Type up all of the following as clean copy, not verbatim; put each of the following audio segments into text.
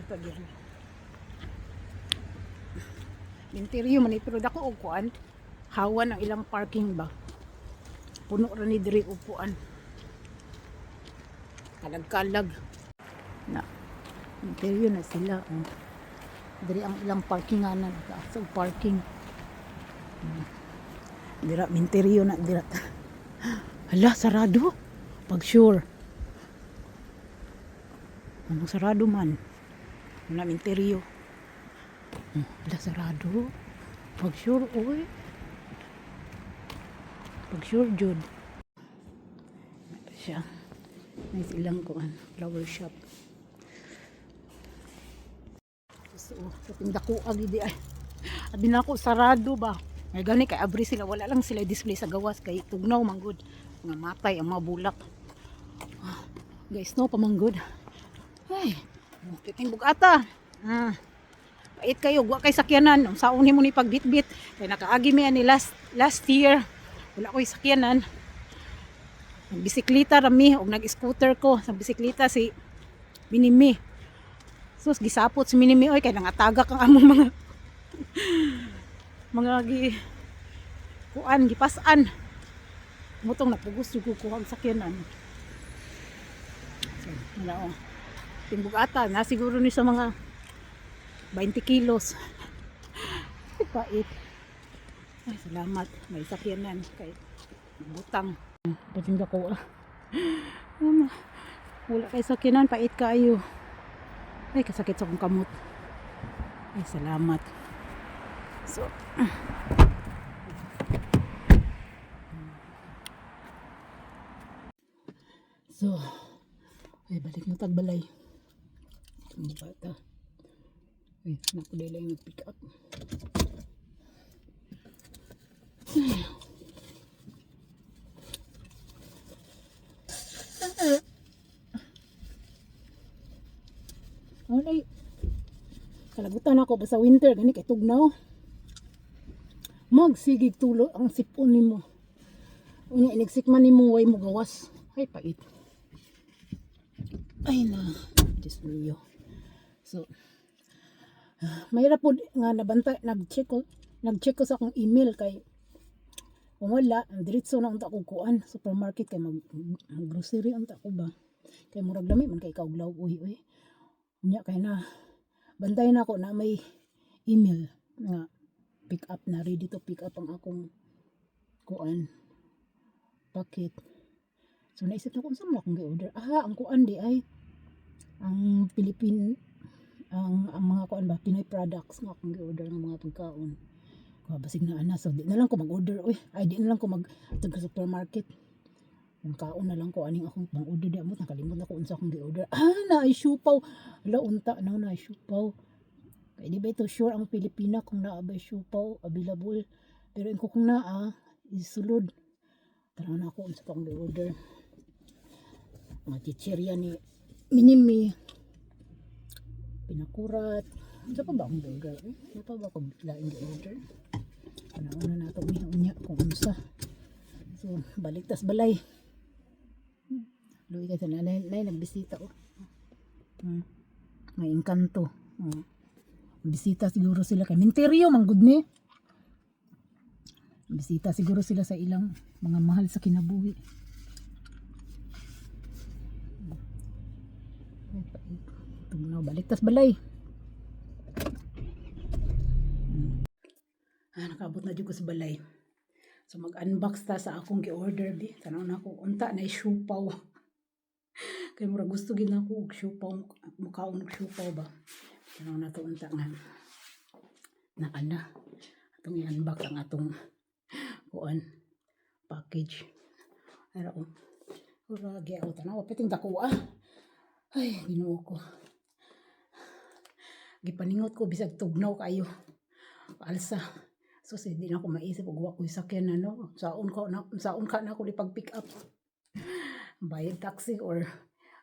Ta diri. Interior man ni, pero dako og kuan. Hawan ang ilang parking ba. Puno ra ni diri upuan. Kalag-kalag. Na. Interior na sila. Oh. Diri ang ilang parkinganan. Taas og parking. Dira minteryo na dira. Hala, sarado. Pag sure. Anong sarado man? Wala minteryo. Hala, sarado. Pag sure, oy. Pag sure, jud. Ito siya. Nice ilang kuan, flower shop. So, sa tindako agi di ay. Abi nako sarado ba. May gani kay abri sila, wala lang sila display sa gawas kay tugnaw manggod. Nga matay ang mga bulak. Ah, guys, no pamanggod. Ay, piting bugata. Pait kayo, wa kay sakyanan. Unsaon nimo ni pagbitbit? Kay nakaagi mi ani last last year. Wala ko'y sakyanan. Nagbisikleta rami og nag-scooter ko. Sa bisikleta si Minimi. Sus, gisapot si Minimi oy kay nangatagak ang among mga mga gi kuan, gipasan. Mutong napugos jud ko kuha ang sakyanan. So, wala oh. Timbugata na siguro ni sa mga 20 kilos. Pait. Ay, salamat. May sakyanan kay butang. Pating ko ah. Ano, wala kay sakyanan, pait kaayo. Ay, kasakit sa akong kamot. Ay, salamat. So, ay, balik na tag balay. Itong bata. Ay, naku, dili lang nag-pick up. Ay. Ay, kalagutan ako basta winter gani kay tugnaw. Magsigig tulo ang sipon nimo. Unya inigsikman nimo, way mo gawas. Ay, pait. Ay na, Diyos mio. So, mahirap po nga nabantay, nag-check ko sa akong email kay kung wala, ang diretso na unta ko kuan, supermarket kay mag grocery unta ko ba. Kay murag lami man kay kauglaw uy uy. Unya kay na bantay na ako na may email nga pick up na, ready to pick up ang akong kuan, packet. So naisip na ko unsa man akong gi-order. Ah, ang kuan di ay ang Philippine ang mga kuan ba, Pinoy products nga akong gi-order ng mga pagkaon. Kuha basig na ana, so di na lang ko mag-order uy. Ay, di na lang ko mag sa supermarket. Ang kaon na lang ko aning akong pang order di amot nakalimot na ko unsa akong gi-order. Ah, na ay siopao. Hala, unta na na ay siopao. Kay di ba ito sure ang Pilipina kung naa ba siopao available. Pero inko kung naa isulod. Tara na ako unsa pa akong gi-order. Mga chichirya ni Minimi. Pinakurat. Unsa pa ba akong gi-order? Eh? Unsa pa ba akong laing gi-order? Una na ito unya kung unsa. So, balik tas balay. Luwi kay sa nanay, nay nagbisita oh. May engkanto. Oh. Bisita siguro sila kay Minteryo man gud ni. Bisita siguro sila sa ilang mga mahal sa kinabuhi. Ay, pait. Tugnaw, balik tas balay. Ah, nakaabot na jud ko sa balay. So mag-unbox ta sa akong gi-order bi. Tanaw na ako unta na siopao. Kay murag gusto gid nako og siopao, mukaon og siopao ba. Tanaw na to unta nga na ana. Atong i-unbox ang atong kuan, package. Ara oh. Ura gyud ako, tanaw piting dako ah. Ay, Ginoo ko. Gipaningot ko bisag tugnaw kayo. Alsa. So, hindi na ako maisip og wa ko'y sakyan ano. Saon ka na ako pag pick up. Bayad taxi or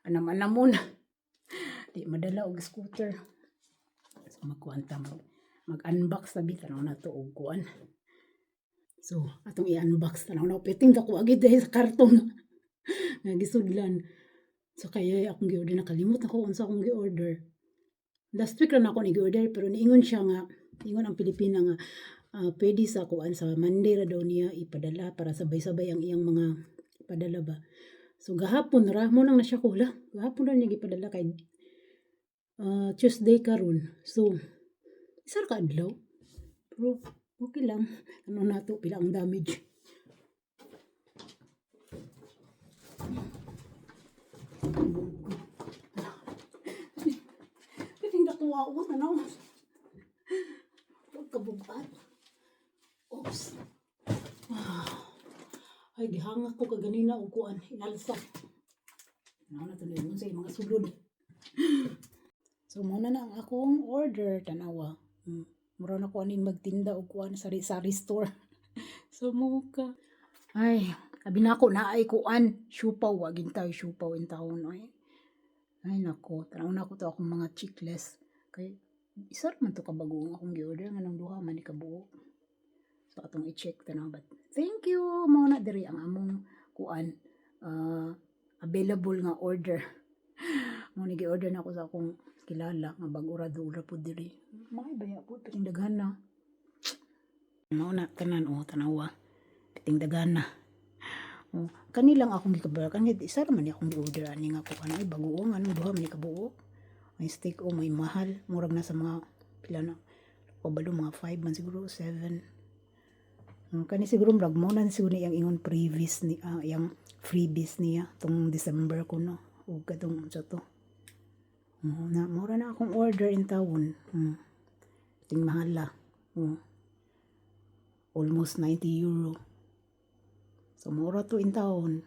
anam-anamon. Di madala og scooter. So magkuan ta, mag-unbox ta bi, tanaw na to og kuan. So atong i-unbox, tanaw na piting dako agid dahil sa karton nga gisudlan. So kaya akong gi-order, nakalimot ako unsa akong gi-order. Last week ra na ako nag-order, pero niingon siya nga, ingon ang Pilipina nga pwede sa kuan, sa Monday ra daw niya ipadala para sabay-sabay ang iyang mga padala ba. So gahapon ra mo nang na siya ko, hala, gahapon ra niya gipadala kay Tuesday karon. So isa ra ka adlaw. Pero okay lang. Ano nato pila ang damage. Piting nakuha ko, tanaw. Huwag kabugat. Oops. Ah. Ay, gihanga ko kaganina og kuan, inalsa. Ano na tuloy sa mga sulod. So muna na ang akong order, tanawa. Mura na ko aning magtinda og kuan, sari-sari store. So mo ka. Ay, abi na ako na ay kuan, siopao, wa gintay siopao in taon ay. Ay nako, tanaw na ko to akong mga chicles. Kay isa ra man to ka bago ang akong gi-order, nganong duha man ni kabuo. So atong i-check, tanaw, but thank you, mao na diri ang among kuan, available nga order. Mo ni gi-order na ako sa akong kilala nga bag-o ra duol ra pud diri. May baya pud piting daghan na. Mao na tanan, oh, tanawa. Piting daghan na. Oh, kani lang akong gikabar kan isa ra man ni akong gi-order ani nga kuan, ay bago nga, anong duha man ni kabuo. May steak, oh, may mahal, murag na sa mga pila na kabalo, mga 5 man siguro, 7. Kani siguro murag mo na siguro iyang ingon previous ni iyang freebies niya tong December ko no ug katong sa to. Oh, na mura na akong order in taon. Ting mahala. Oh. Almost €90. So mura to in taon.